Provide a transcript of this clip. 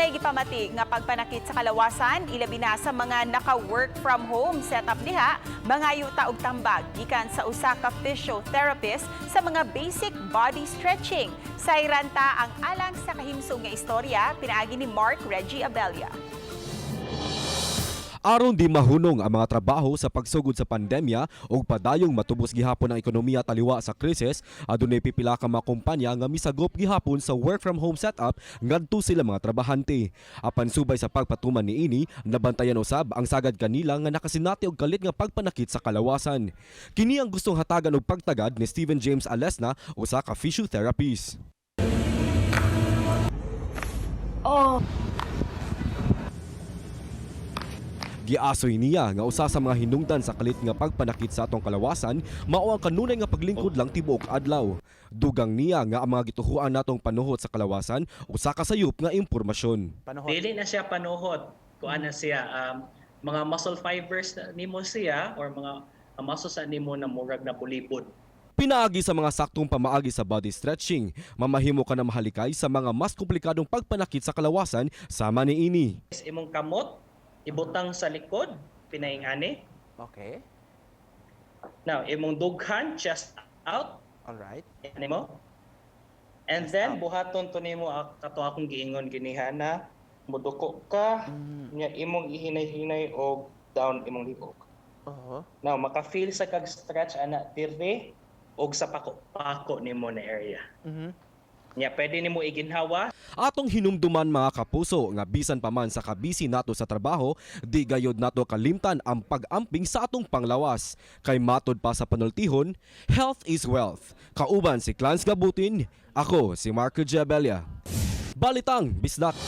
Adunay gipamati nga pagpanakit sa kalawasan, ilabi na sa mga naka-work from home setup diha, mangayo ta og tambag gikan sa usa ka physiotherapist sa mga basic body stretching. Sayran ta ang alang sa kahimsog nga istorya pinaagi ni Mark Reggie Abella. Aron di mahunong ang mga trabaho sa pagsugod sa pandemya ug padayong matubos gihapon ang ekonomiya taliwa sa krisis, adunay pipila ka mga kumpanya nga misagop gihapon sa work from home setup ngadto sila mga trabahante. Apan subay sa pagpatuman niini, nabantayan usab ang sagad kanila nga nakasinati og kalit nga pagpanakit sa kalawasan. Kini ang gustong hatagan og pagtagad ni Stephen James Alesna, usa ka physiotherapist. Giasoy niya nga usa sa mga hinungdan sa kalit nga pagpanakit sa atong kalawasan mao ang kanunay nga paglingkod lang tibuok adlaw. Dugang niya nga ang mga gituhuan natong panuhot sa kalawasan usa ka sayop nga impormasyon. Panuhot. Dili na siya panuhot. Kuan na siya, mga muscle fibers na nimo siya or mga muscles na nimo na murag na pulibod. Pinaagi sa mga saktong pamaagi sa body stretching, mamahimo ka na mahalikay sa mga mas komplikadong pagpanakit sa kalawasan sama niini. Imong kamot ibutang sa likod pinaing ani. Now imong dughan, chest out. Ani mo. And then buhaton to nimo kato akong giingon giniha na muduko ka nya imong ihinay-hinay og down imong liog. Now maka-feel sa kag stretch ana dire og sa pako-pako nimo na area. Nya pwede nimo iginhawa. Atong hinumduman, mga kapuso, nga bisan pa man sa kabisi nato sa trabaho, di gayod nato kalimtan ang pag-amping sa atong panglawas. Kay matod pa sa panultihon, health is wealth. Kauban si Clans Gabutin, ako si Marco Giabella. Balitang Bisdak.